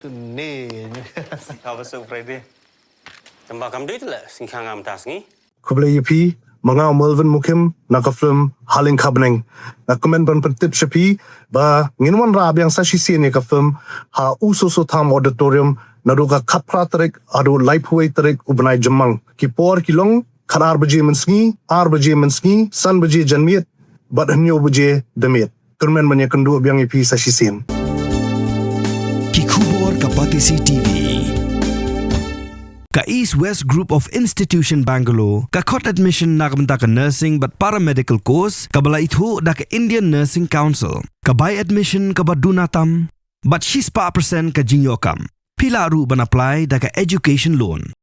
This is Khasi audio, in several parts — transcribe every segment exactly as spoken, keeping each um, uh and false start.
Ni. Ka ba su Friday. Tamba kam dei tu le sing khang am tas ngi. Khublei ïa phi, ma nga u Melvin Mukim, na ka film Haleng Khabneng. Nga kmen ban pyntip sha phi ba ngin wanrah biang sa shisien ïa ka film ha U Soso Tham Auditorium naduh ka khatphra tarik haduh laiphew wei tarik u bnai Jymmang. Ki por ki long khatar baje mynsngi, ar baje mynsngi, san baje janmiet bad hynñiew baje damiet. Kyrmen ban ïakynduh biang ïa phi sa shisien. Ki khubor ka Batesi T V. Ka East West Group of Institution Bangalore ka khot admission na ka bynta ka nursing bad paramedical course kaba la ithuh da ka Indian Nursing Council. Ka bai admission kaba duna tam bad shispah percent ka jingïoh kam. Phi lah ruh ban apply da ka education loan.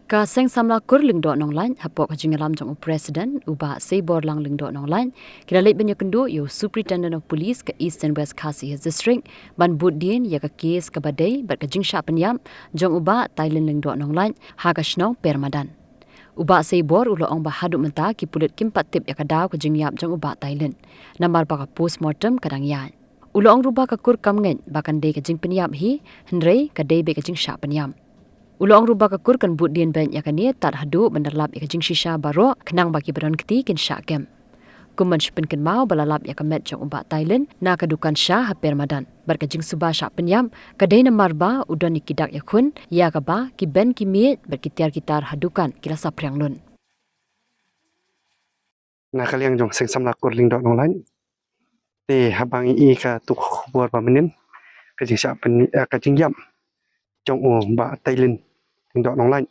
Ka Seng Samla Kur Lyngdoh Nonglait, hapoh ka jingïalam jong u President, u Bah Seiborlang Lyngdoh Nonglait, ki la leit ban ïakynduh ïa u Superintendent of Police ka Eastern West Khasi Hills District, ban bud dien ïa ka kes kaba dei bad ka jingshah pynïap jong u Bah Tailin Lyngdoh Nonglait ha ka shnong Permadan. U Bah Seibor u la ong ba haduh mynta ki pulit kim pat tip ïa ka daw ka jingïap jong u Bah Tailin, namar ba ka postmortem ka dang ïaid. U la ong ruh ba ka kur kam ngeit ba kan dei ka jingpynïap hi, hynrei ka dei beit ka jingshah pynïap. U la ong ruh ba ka kur kan bud dien beit ïa kane tad haduh ban da lap ïa ka jingshisha baroh, khnang ba kiba don kti kin shah kem. Kum ban shu pynkynmaw ba la lap ïa ka met jong u Bah Tailin na ka dukan sha ha Permadan. Bad ka jingsuba shah pynïap ka dei namar ba u don ïa ki dak ïakhun ïa kaba ki ben ki miej bad ki tiar ki tar ha dukan ki la saphriang lut. Na ka liang jong Seng Samla Kur Lyngdoh Nonglait. Te haba ngi i ka tu khubor ba mynnin ka jingshah pyn, eh, ka jingïap jong u Bah Tailin Lyngdoh Nonglait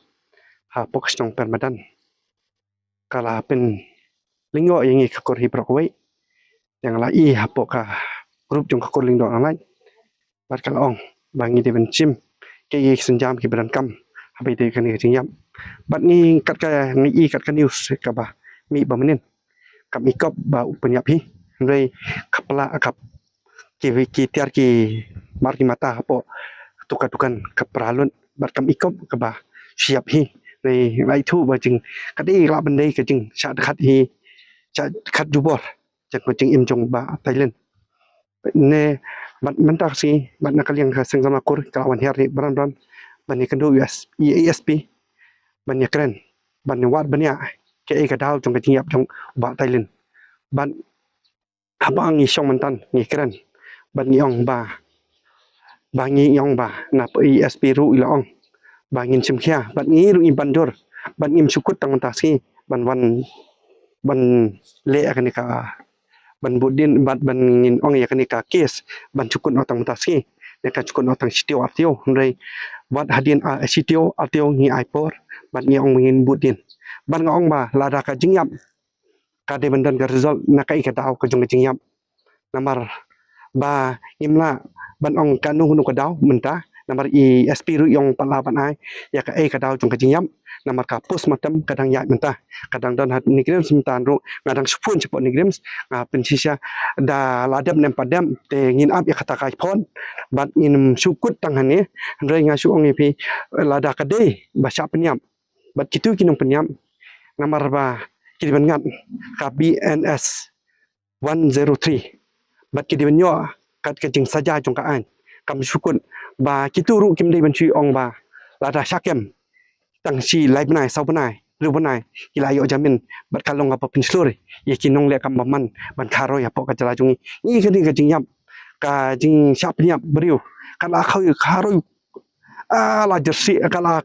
hapoh ka shnong Permadan. Ka la pynlyngngoh ïa ngi ka kur hi baroh kawei. Te nga la i hapoh ka group jong ka Kur Lyngdoh Nonglait. Bad ka la ong ba ngi dei ban shim ki, ki sienjam kiba donkam haba ïadei kane ka jingïap. Bad ngi kat ka, ngi i kat ka news kaba mih ba mynnin. Kam i kop ba u pynïap hi. Hynrei ka pla ka ki, ki tiar ki mar ki mata hapoh tu ka dukan ka pra lut. Bad kam i kop kaba shu ïap hi. Hynrei nga ithuh ba jing ka dei lah ban dei ka jingshah dkhat hi. Shah dkhat jubor jong ka jingim jong u Bah Tailin. Ne, bad mynta ka sngi, bad na ka liang ka Seng Samla Kur, ka la wan hiar hi bran bran, ban ïakynduh ïa u S-, ïa u A S P, ban ïakren, ban ïa wad ban ïa, kaei ka daw jong ka jingïap jong u Bah Tailin. Bad haba ngi shong mynta, ngi kren, bad ngi ong ba, ba ngi ong ba, na pdeng u A S P ruh i la ong ba ngin shim khia, bad ngi ruh ngim ban jur, bad ngim shu kut tang mynta sngi ban wan, ban leh ïa kane ka, ban bud dien, bad ban ngin ong ïa kane ka kes ban shu kut noh tang mynta sngi. Ïa ka shu kut noh tang shi taïew ar taïew, hynrei wat hadien, ah, shi taïew ar taïew ngi ai por bad ngi ong ba ngin bud dien. Bad nga ong ba lada ka jingïap ka dei ban don ka result na kaei ka daw ka jong ka jingïap. Namar ba ngim lah ban ong kano kano ka daw mynta, namar u A S P ruh i ong pat lah ban ai ïa kaei ka daw jong ka jingïap. Namar ka postmortem ka dang ïaid mynta, ka dang don ha NEIGRIHMS mynta ruh, nga dang shu phone shapoh NEIGRIHMS, nga pynshisha da la dep ne em pat dep, te ngin ap ïa kata ka phone bad ngin shu kut tang hangne. Hynrei nga shu ong ïa phi, lada ka dei ba shah pynïap bad kito ki nongpynïap, namar ba ki dei ban ngat ka B N S one zero three. Bad ki dei ban ïoh kat ka jingsaja jong ka aiñ. Kam shu kut ba kito ruh kim dei ban shu ong ba lada shah kem tang shi lai bnai, saw bnai, hynriew bnai, ki la ïoh jamin bad ka long kaba pynshlur ïa ki nongleh kam bymman ban kharoi hapoh ka jylla jong ngi. Ngi kane ka jingïap, ka jingshah pynïap briew, ka la kharoi, kharoi, ah, la jyrsieh, ka la,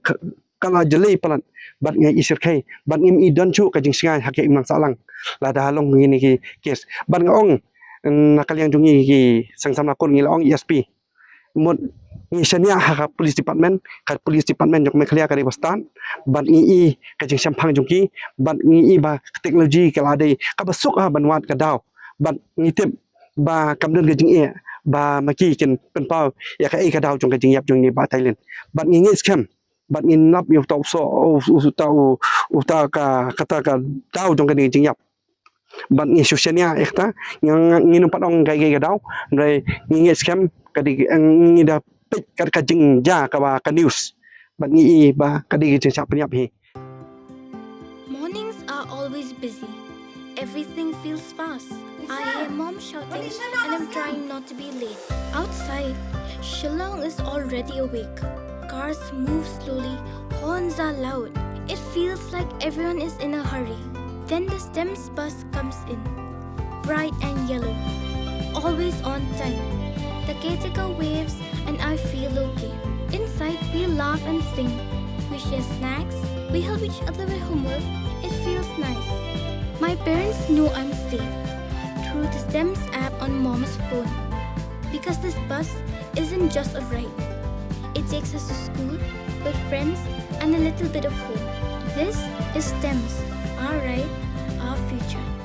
ka la jyllei palat. Bad ngi i syrkhei bad ngim i don shuh ka jingsngaid ha ka imlang sahlang lada long kine ki kes. Bad nga ong, na ka liang jong ngi ki Seng Samla Kur ngi la ong A S P, mut ngi shaniah ha ka police department, ka police department jong Meghalaya ka dei ba stad. Bad ngi i ka jingshemphang jong ki, bad ngi i ba ka technology ka la dei kaba suk ha ban wad ka daw. Bad ngi tip ba kam don ka jingeh ba ma ki kin pynpaw ïa kaei ka daw jong ka jingïap jong u Bah Tailin. Bad ngi ngeit skhem, bad ngin lap ïa uta u soh, u, u, uta u, uta ka, kata ka daw jong kane ka jingïap. Bad ngi shu shaniah ïa kata, ngi, ngi, ngim pat ong kaei kaei ka daw, hynrei ngi ngeit skhem ka dei, ngi da peit ka, ka jingjia kaba ka news. Bad ngi i ba ka dei ka jingshah pynïap hi. busy. Everything feels fast. I hear mom shouting and I'm trying not to be late. Outside, Shillong is already awake. Cars move slowly, horns are loud. It feels like everyone is in a hurry. Then the STEMS bus comes in. Bright and yellow. Always on time. The caretaker waves and I feel okay. Inside, we laugh and sing. We share snacks. We help each other with homework. It feels nice. My parents know I'm safe through the STEMS app on mom's phone. Because this bus isn't just a ride. It takes us to school with friends and a little bit of hope. This is STEMS, our ride, our future.